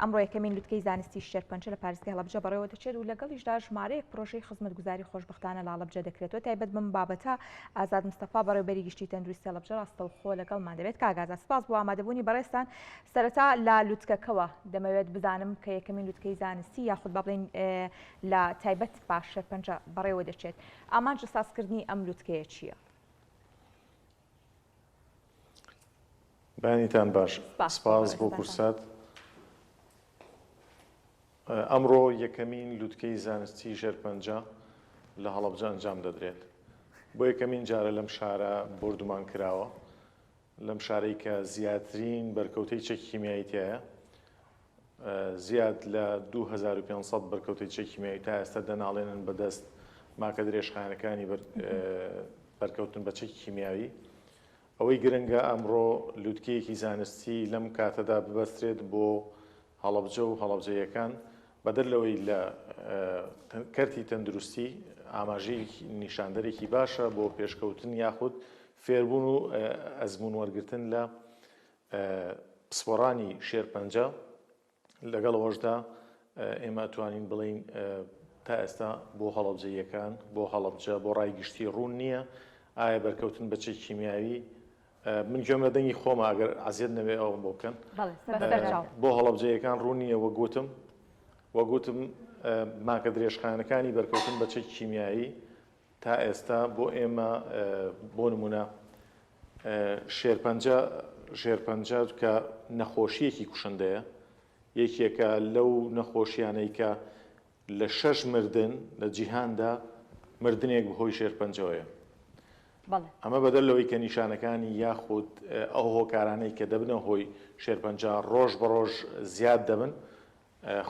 ئەمڕۆ یەکەمین لوتکەی زانستی شێرپەنجە لە پارێزگای هەڵەبجە بەڕێوە دەچێت و لەگەڵیشدا ژمارەیەک پرۆژەی خزمەتگوزاری خۆشبەختانە لە هەڵەبجە دەکرێتەوە. تایبەت بەم بابەتە ئازاد مستەفا بەڕێوەبەری گشتی تەندروستی هەڵەبجە ڕاستەوخۆ لەگەڵمان دەبێت. کاک ئازاد سپاس بۆ ئامادەبوونی بەڕێزتان. سەرەتا لە لوتکەکەوە دەمەوێت بزانم کە یەکەمین لوتکەی زانستی یاخود با بڵێین لە تایبەت بە شێرپەنجە بەڕێوە دەچێت، ئامانج لە سازکردنی ئەم لوتکەیە چییە؟ بەیانیتان باش سپاس بۆ کورسات. ئەمڕۆ یەکەمین لوتکەی زانستی شێرپەنجە لە هەڵەبجە ئەنجام دەدرێت. بۆ یەکەمین جارە لەم شارە بۆردومان کراوە، لەم شارەی کە زیاترین بەرکەوتەی چەکی کیمیایی تیایە، زیاد لە 2500 بەرکەوتەی چەکی کیمیایی تا ئێستا دەناڵێنن بەدەست ماکە درێژخایەنەکانی بەرکەوتن بە چەکی کیمیاوی. ئەوەی گرنگە ئەمڕۆ لوتکەیەکی زانستی لەم کاتەدا ببەسترێت بۆ هەڵەبجە و هەڵەبجەیەکان، بەدەر لەوەی لە کەرتی تەندروستی ئاماژەیەکی نیشاندەرێکی باشە بۆ پێشکەوتن یاخود فێربوون و ئەزموون وەرگرتن لە پسپۆڕانی شێرپەنجە، لەگەڵ ئەوەشدا ئێمە ئەتوانین بڵێین تا ئێستا بۆ هەڵەبجەییەکان، بۆ هەڵەبجە، بۆ ڕای گشتی ڕوون نییە ئایا بەرکەوتن بە چەکی کیمیاوی من گوێم لە دەنگی خۆمە ئەگەر عەزیەت نەبێ ئەوم بۆ بکەن. بۆ هەڵەبجەیەکان ڕوون نییە وەک وتم وەک وتم ماکە درێژخایەنەکانی بەرکەوتن بە چەکی کیمیایی تا ئێستا بۆ ئێمە بۆ نمونە شێرپەنجە شێرپەنجە کە نەخۆشیەکی کوشندەیە یەکێکە لەو نەخۆشیانەی کە لە شەش مردن لە جیهاندا مردنێک بەهۆی شێرپەنجەوەیە. ئەمە بەدەر لەوەی کە نیشانەکانی یاخود ئەو هۆکارانەی کە دەبنە هۆی شێرپەنجە ڕۆژ بە ڕۆژ زیاد دەبن،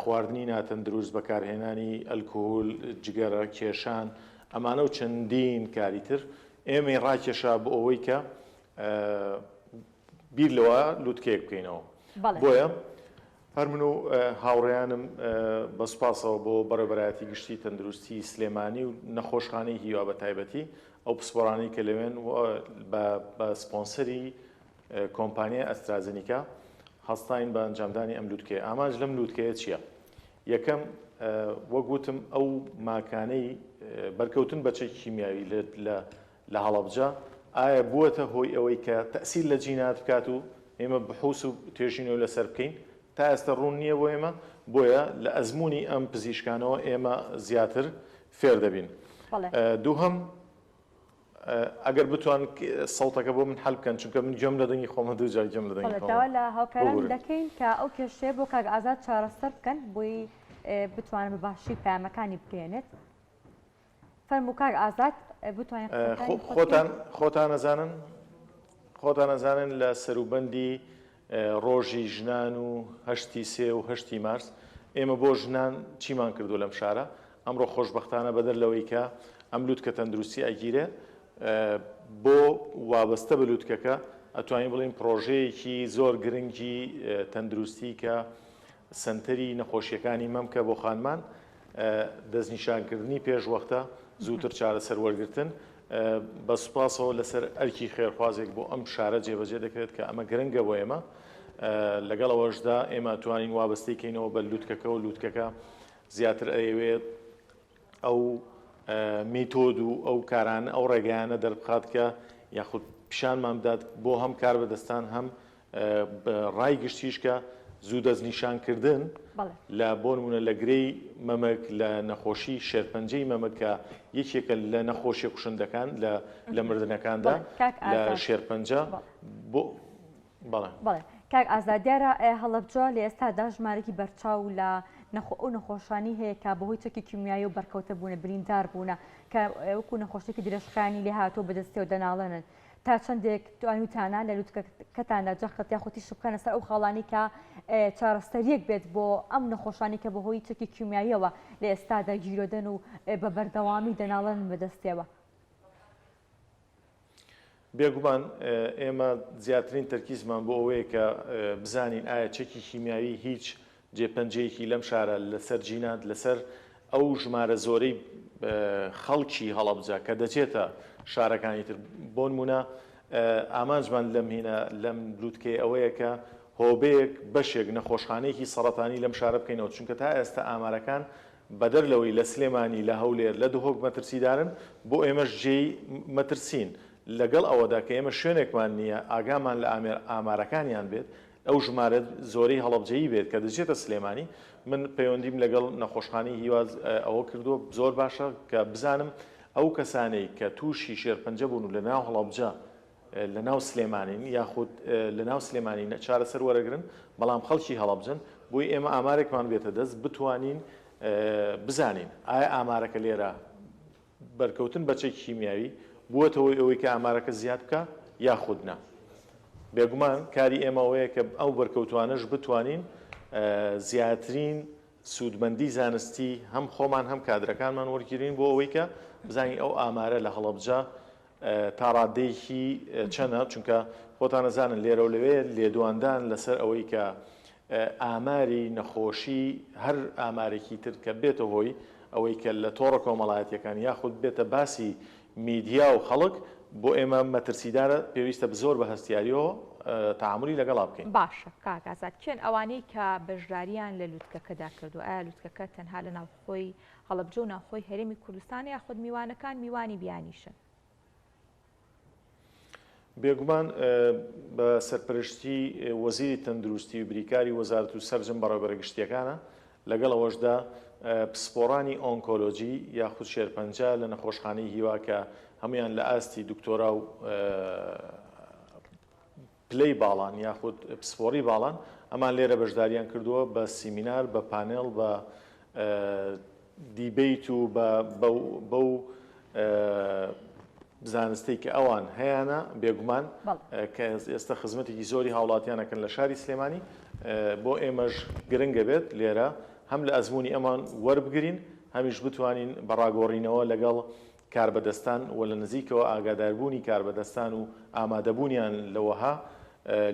خواردنی ناتەندروست، بەکارهێنانی ئەلکهول، جگەرە کێشان، ئەمانە و چەندین کاری تر ئێمەی ڕاکێشا بۆ ئەوەی کە بیر لەوە لوتکەیەک بکەینەوە. بۆیە هەر من و هاوڕێیانم بە سوپاسەوە بۆ بەڕێوەبەرایەتی گشتی تەندروستی سلێمانی و نەخۆشخانەی هیوا بە تایبەتی ئەو پسپۆڕانەی کە لەوێن و بە سپۆنسەری کۆمپانیای ئەسترازنیکا هەستاین بە ئەنجامدانی ئەم لوتکەیە. ئامانج لەم لوتکەیە چییە؟ یەکەم، وەک وتم ئەو ماکانەی بەرکەوتن بە چەکی کیمیاوی لە هەڵەبجە ئایا بووەتە هۆی ئەوەی کە تەئسیر لە جینات بکات و ئێمە بحوس و توێژینەوە لەسەر بکەین؟ تا ئێستا ڕوون نییە بۆ ئێمە، بۆیە لە ئەزموونی ئەم پزیشکانەوە ئێمە زیاتر فێر دەبین. دووهەم، ئەگەر بتوان سەوتەکە بۆ من حەل بکەن چونکە من گوێم لە دەنگی خۆمە دووجار گوێم لە دەنگی خۆمە. داوا لە هاوکاران دەکەین کە ئەو کێشەیە بۆ کاک ئازاد چارەسەر بکەن بۆی بتوانن بە باشی پەیامەکانی بگەیەنێت. فەرموو کاک ئازاد بتوانین قسەکانی خۆت خۆتان خۆتان ئەزانن خۆتان ئەزانن لە سەروبەندی ڕۆژی ژنان و هەشتی سێ و هەشتی مارس ئێمە بۆ ژنان چیمان کردو لەم شارە ئەمڕۆ خۆشبەختانە بەدەر لەوەی کە ئەم لوتکە تەندروستی ئەگیرێ بۆ وابەستە بە لوتکەکە ئەتوانین بڵێین پڕۆژەیەکی زۆر گرنگی تەندروستی کە سەنتەری نەخۆشیەکانی مەمکە بۆ خانمان دەستنیشانکردنی پێشوەختە، زووتر چارەسەر وەرگرتن، بە سوپاسەوە لەسەر ئەرکی خێرخوازێک بۆ ئەم شارە جێبەجێ دەکرێت کە ئەمە گرنگە بۆ ئێمە، لەگەڵ ئەوەشدا ئێمە توانین وابەستەی کەینەوە بە لوتکەکە و لوتکەکە زیاتر ئەیەوێت ئەو میتۆد و ئەو کارانە ئەو ڕێگایانە دەربخات کە یاخود پیشانمان بدات بۆ هەم کاربەدەستان هەم ڕای گشتیش کە زوو دەستنیشانکردن لە بۆ نمونە لە گرێی مەمک لە نەخۆشی شێرپەنجەی مەمک کە یەکێکە لە نەخۆشیە کوشندەکان لە لە مردنەکاندا لە شێرپەنجە بۆ بەڵێ. بەڵێ کاک ئازاد دیارە هەڵەبجە لە ئێستادا ژمارەیەکی بەرچاو لە نەخۆ ئەو نەخۆشانی هەیە کە بەهۆی چەکی کیمیایی و بەرکەوتە بوونە بریندار بوونە کە وەکو نەخۆشیێکی درێژخایەنی لێ هاتووە بەدەستیەوە دەناڵێنن تا چەندێک توانیوتانە لە لوتکەکەتاندا جەخت یاخود تیشک بخەنە سەر ئەو خاڵانەی کە چارەسەرییەک بێت بۆ ئەم نەخۆشانەی کە بەهۆی چەکی کیمیاییەوە لە ئێستادا گیرۆدەن و بە بەردەوامی دەناڵێنن بەدەستیەوە؟ بێگومان ئێمە زیاترین تەرکیزمان بۆ ئەوەیە کە بزانین ئایا چەکی کیمیاوی هیچ جێ پەنجەیەکی لەم شارە لەسەر جینات، لەسەر ئەو ژمارە زۆرەی خەڵکی هەڵەبجە کە دەچێتە شارەکانی تر، بۆنمونە ئامانجمان لەم هینە لەم لوتکەیە ئەوەیە کە. هۆبەیەک، بەشێک، نەخۆشخانەیەکی سەڕەتانی لەم شارە بکەینەوە، چونکە تا ئێستا ئامارەکان بەدەر لەوەی لە سلێمانی، لە هەولێر، لە دهۆک مەترسیدارن، بۆ ئێمەش جێی مەترسین. لەگەڵ ئەوەدا کە ئێمە شوێنێکمان نییە ئاگامان لە ئامێر ئامارەکانیان بێت، ئەو ژمارە زۆرەی هەڵەبجەیی بێت کە دەچێتە سلێمانی، من پەیوەندیم لەگەڵ نەخۆشخانەی هیوا ئەوە کردووە، زۆر باشە کە بزانم ئەو کەسانەی کە تووشی شێرپەنجە بوون و لەناو هەڵەبجە لە ناو سلێمانین یاخود لە ناو سلێمانی چارەسەر وەرەگرن بەڵام خەڵکی هەڵەبجەن بۆی ئێمە ئامارێکمان بێتە دەست بتوانین بزانین ئایا ئامارەکە لێرە بەرکەوتن بە چەکی کیمیاوی بووەتە هۆی ئەوەی کە ئامارەکە زیاد بکا یاخود نا. بێگومان کاری ئێمە ئەوەیە کە ئەو بەرکەوتوانەش بتوانین زیاترین سوودمەندی زانستی هەم خۆمان هەم کادرەکانمان وەرگرین بۆ ئەوەی کە بزانین ئەو ئامارە لە هەڵەبجە تا ڕادەیەکی چەنە، چونکە خۆتان ئەزانن لێرە و لەوێ لێدواندان لەسەر ئەوەی کە ئاماری نەخۆشی هەر ئامارێکی تر کە بێتە هۆی ئەوەی کە لە تۆڕە کۆمەڵایەتیەکان یاخود بێتە باسی میدیا و خەڵک بۆ ئێمە مەترسیدارە پێویستە زۆر بە هەستیاریەوە تەعامولی لەگەڵا بکەین. باشە کاک ئازاد کێن ئەوانەی کە بەشداریان لە لوتکەکەدا کردووە؟ ئایا لوتکەکە تەنها لە ناوخۆی هەڵەبجە و ناوخۆی هەرێمی کوردستانە یاخود میوانەکان میوانی بیانیشن؟ بێگومان بە سەرپەرشتی وەزیری تەندروستی و بریکاری وەزارەت و سەرجەم بەڕێوەبەرە گشتییەکانە، لەگەڵ ئەوەشدا پسپۆڕانی ئۆنکۆلۆجی یاخود شێرپەنجە لە نەخۆشخانەی هیوا کە هەموویان لە ئاستی دکتۆرا و پلەی باڵان یاخود پسپۆڕی باڵان، ئەمان لێرە بەشداریان کردووە بە سیمینار، بە پانێڵ، بە دیبەیت و بەو زانستەی کە ئەوان هەیانە، بێگومان کە ئێستا خزمەتێکی زۆری هاوڵاتیان ئەکەن لە شاری سلێمانی، بۆ ئێمەش گرنگە بێت لێرە هەم لە ئەزموونی ئەمان وەربگرین، هەمیش بتوانین بە ڕاگۆڕینەوە لەگەڵ کاربەدەستان و لە نزیکەوە ئاگاداربوونی کاربەدەستان و ئامادەبوونیان لە وەها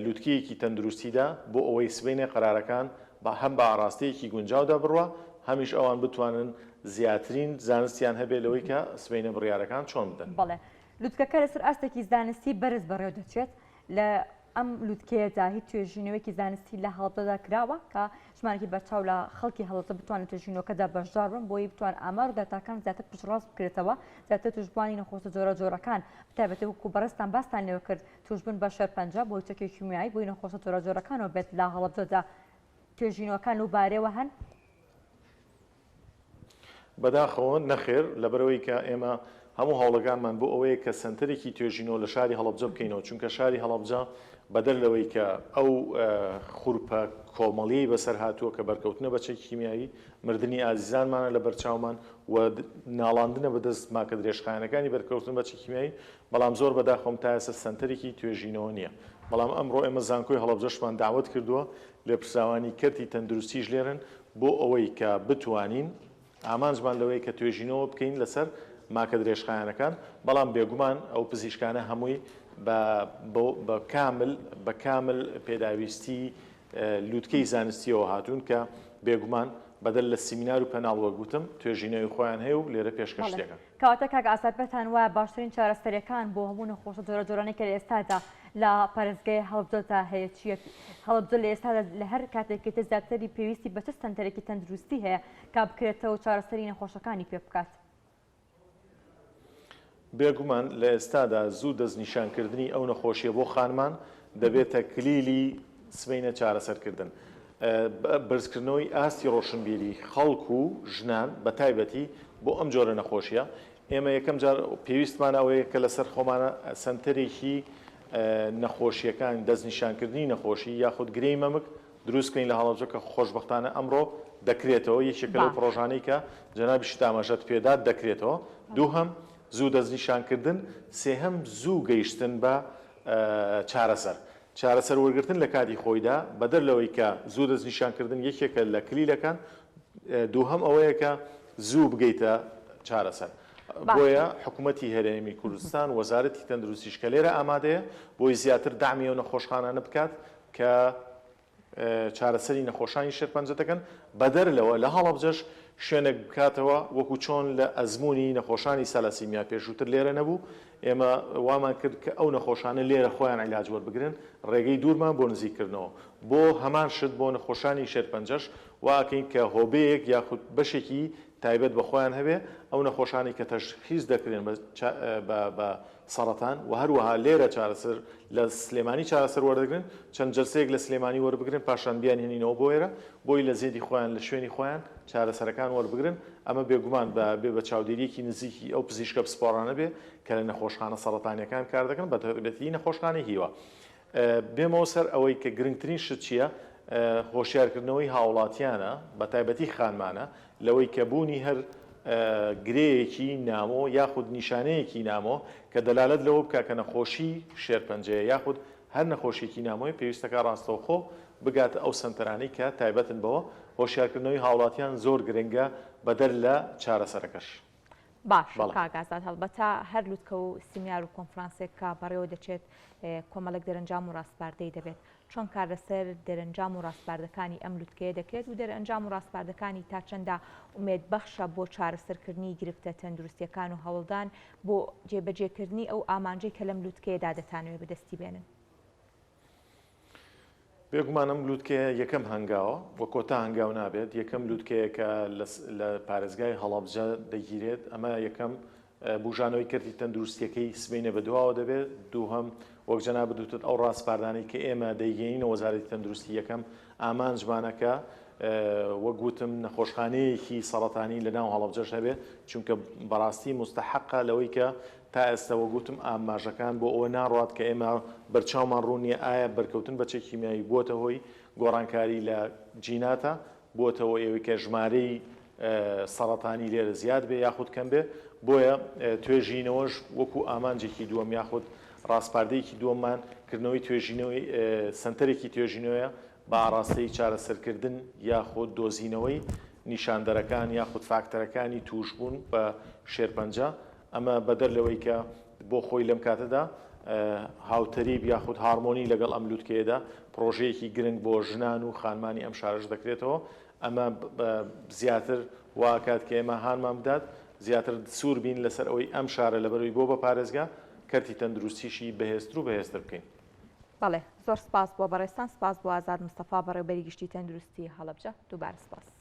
لوتکەیەکی تەندروستیدا بۆ ئەوەی سبەینێ قەرارەکان بە هەم بە ئاڕاستەیەکی گونجاودا بڕوا هەمیش ئەوان بتوانن زیاترین زانستیان هەبێ لەوەی کە سبەینێ بڕیارەکان چۆن بدەن. بەڵێ لوتکەکە لەسەر ئاستێکی زانستی بەرز بەڕێوەدەچێت، لە ئەم لوتکەیەدا هیچ توێژینەوەیەکی زانستی لە هەڵەبجەدا کراوە کە ژمارەیەکی بەرچاو لە خەڵکی هەڵەبجە بتوانن لە توێژینەوەکەدا بەشدار بن بۆی بتوان ئامار و داتاکان زیاتر پشتڕاست بکرێتەوە زیاتر توشبووانی نەخۆشە جۆراوجۆرەکان بەتایبەتی وەکو بەڕێزتان باستان لێوە کرد توشبوون بە شێرپەنجە بۆی چەکی کیمیایی بۆی نەخۆشە جۆراوجۆرەکانەوە بێت لە هەڵەبجەدا توێژینەوەکان لەو بارەیەوە هەن؟ بەداخەوە نەخێر، لەبەرئەوەی کە ئێمە هەموو هەوڵەکانمان بۆ ئەوەیە کە سەنتەرێکی توێژینەوە لە شاری هەڵەبجە بکەینەوە، چونکە شاری هەڵەبجە بەدەر لەوەی کە ئەو خورپە کۆمەڵیەی بەسەر هاتووە کە بەرکەوتنە بە چەکی کیمیایی، مردنی ئازیزانمانە لە بەرچاومان و ناڵاندنە بەدەست ماکە درێژخایەنەکانی بەرکەوتن بە چەکی کیمیایی، بەڵام زۆر بەداخەوەم تا ئێستا سەنتەرێکی توێژینەوە نییە. بەڵام ئەمڕۆ ئێمە زانکۆی هەڵەبجەشمان دەعوەت کردووە، لێپرسراوانی کەرتی تەندروستیش لێرەن، بۆ ئەوەی کە بتوانین ئامانجمان لەوەیە کە توێژینەوە بکەین لەسەر ماکە درێژخایەنەکان، بەڵام بێگومان ئەو پزیشکانە هەمووی بە بە کامل بە کامل پێداویستی لوتکەی زانستیەوە هاتوون کە بێگومان بەدەر لە سیمینار و پەناڵ وەک وتم توێژینەوەی خۆیان هەیە و لێرە پێشکەشی دەکەن. کەواتە کاک ئازاد پێتان وایە باشترین چارەسەریەکان بۆ هەموو نەخۆشە جۆراوجۆرانەی کە لە ئێستادا لە پارێزگای هەڵەبجەدا هەیە چییە؟ هەڵەبجە لە ئێستادا لە هەر کاتێکی تر زیاتری پێویستی بە چ سەنتەرێکی تەندروستی هەیە کە بکرێتەوە و چارەسەری نەخۆشەکانی پێ بکات؟ بێگومان لە ئێستادا زوو دەستنیشانکردنی ئەو نەخۆشیە بۆ خانمان دەبێتە کلیلی سبەینێ چارەسەرکردن. بەرزکردنەوەی ئاستی ڕۆشنبیری خەڵک و ژنان بە تایبەتی بۆ ئەم جۆرە نەخۆشیە، ئێمە یەکەم جار پێویستمان ئەوەیە کە لەسەر خۆمانە سەنتەرێکی نەخۆشیەکان دەستنیشانکردنی نەخۆشی یاخود گرێی مەمک دروست بکەین لە هەڵەبجە کە خۆشبەختانە ئەمڕۆ دەکرێتەوە، یەکێکە لەو پڕۆژانەی کە جەنابیشت ئاماژەت پێدا دەکرێتەوە. دووهەم زوو دەستنیشانکردن، سێهەم زوو گەیشتن بە چارەسەر. چارەسەر وەرگرتن لە کاتی خۆیدا، بەدەر لەوەی کە زوو دەستنیشانکردن یەکێکە لە کلیلەکان، دووهەم ئەوەیە کە زوو بگەیتە چارەسەر. بۆیە حکومەتی هەرێمی کوردستان، وەزارەتی تەندروستیش کە لێرە ئامادەیە، بۆی زیاتر دەعمی ئەو نەخۆشخانانە بکات کە. چارەسەری نەخۆشانی شێرپەنجە دەکەن، بەدەر لەوە لە هەڵەبجەش شوێنێک بکاتەوە وەکو چۆن لە ئەزموونی نەخۆشانی سالاسیمیا پێشووتر لێرە نەبوو، ئێمە وامان کرد کە ئەو نەخۆشانە لێرە خۆیان عیلاج وەربگرن، ڕێگەی دوورمان بۆ نزیک کردنەوە. بۆ هەمان شت بۆ نەخۆشانی شێرپەنجەش وا ئەکەین کە هۆبەیەک یاخود بەشێکی تایبەت بە خۆیان هەبێ، ئەو نەخۆشانەی کە تەشخیس دەکرێن بە بە سەڕەتان و هەروەها لێرە چارەسەر لە سلێمانی چارەسەر وەردەگرن، چەند جەلسەیەک لە سلێمانی وەربگرن پاشان بیانهێنینەوە بۆ ئێرە بۆی لە زێدی خۆیان لە شوێنی خۆیان چارەسەرەکان وەربگرن، ئەمە بێگومان بە بێ بە چاودێرییەکی نزیکی ئەو پزیشکە پسپۆڕانە بێ کە لە نەخۆشخانە سەڕەتانییەکان کار دەکەن بەتایبەتی نەخۆشخانەی هیوا. بێمەوە سەر ئەوەی کە گرنگترین شت چییە، هۆشیارکردنەوەی هاوڵاتیانە بەتایبەتی خانمانە لەوەی کە بوونی هەر گرێیەکی نامۆ یاخود نیشانەیەکی نامۆ کە دەلالەت لەوە بکا کە نەخۆشی شێرپەنجەیە یاخود هەر نەخۆشیەکی نامۆیە پێویستەکا ڕاستەوخۆ بگاتە ئەو سەنتەرانەی کە تایبەتن بەوە، هۆشیارکردنەوەی هاوڵاتیان زۆر گرنگە بەدەر لە چارەسەرەکەش. باشە کاک ئازاد هەڵبەتە هەر لوتکە و سیمینار و کۆنفرانسێک کە بەڕێوە دەچێت کۆمەڵێک دەرەنجام و ڕاسپاردەی دەبێت چۆن کار لەسەر دەرەنجام و ڕاسپاردەکانی ئەم لوتکەیە دەکرێت و دەرئەنجام و ڕاسپاردەکانی تا چەندە ئومێد بەخشە بۆ چارەسەرکردنی گرفتە تەندروستیەکان و هەوڵدان بۆ جێبەجێکردنی ئەو ئامانجەی کە لەم لوتکەیەدا دەتانەوێت بەدەستی بێنن؟ بێگومان ئەم لوتکەیە یەکەم هەنگاوە و کۆتا هەنگاو نابێت، یەکەم لوتکەیە کە لە پارێزگای هەڵەبجە دەگیرێت، ئەمە یەکەم بوژانەوەی کەرتی تەندروستیەکەی سبەینێ بەدواوە دەبێت، دووهەم وەک جەنابت وتت ئەو ڕاسپاردانەی کە ئێمە دەیگەینە وەزارەتی تەندروستی یەکەم ئامانجمانە کە وەک وتم نەخۆشخانەیەکی سەڕەتانی لە ناو هەڵەبجەش هەبێت، چونکە بەڕاستی موستەحەقە لەوەی کە تا ئێستا وەک وتم ئاماژەکان بۆ ئەوە ناڕوات کە ئێمە بەرچاومان ڕوون نییە ئایا بەرکەوتن بە چەکی کیمیاوی بووەتە هۆی گۆڕانکاری لە جیناتە، بووەتە هۆی ئەوەی کە ژمارەی سەڕەتانی لێرە زیاد بێ یاخود کەم بێ، بۆیە توێژینەوەش وەکو ئامانجێکی دووەم یاخود ڕاسپاردەیەکی دووەممان کردنەوەی توێژینەوەی سەنتەرێکی توێژینەوەیە بە ئاڕاستەی چارەسەرکردن یاخود دۆزینەوەی نیشاندەرەکان یاخود فاکتەرەکانی تووشبوون بە شێرپەنجە، ئەمە بەدەر لەوەی کە بۆ خۆی لەم کاتەدا هاوتەریب یاخود هارمۆنی لەگەڵ ئەم لوتکەیەدا پڕۆژەیەکی گرنگ بۆ ژنان و خانمانی ئەم شارەش دەکرێتەوە، ئەمە زیاتر وا ئەکات کە ئێمە هانمان بدات زیاتر سوور بین لەسەر ئەوەی ئەم شارە لەبەرئەوەی بۆ بە پارێزگا کەرتی تەندروستیشی بەهێزتر و بەهێزتر بکەین. بەڵێ زۆر سپاس بۆ بەڕێزتان، سپاس بۆ ئازاد مستەفا بەڕێوبەری گشتی تەندروستی هەڵەبجە، دووبارە سپاس.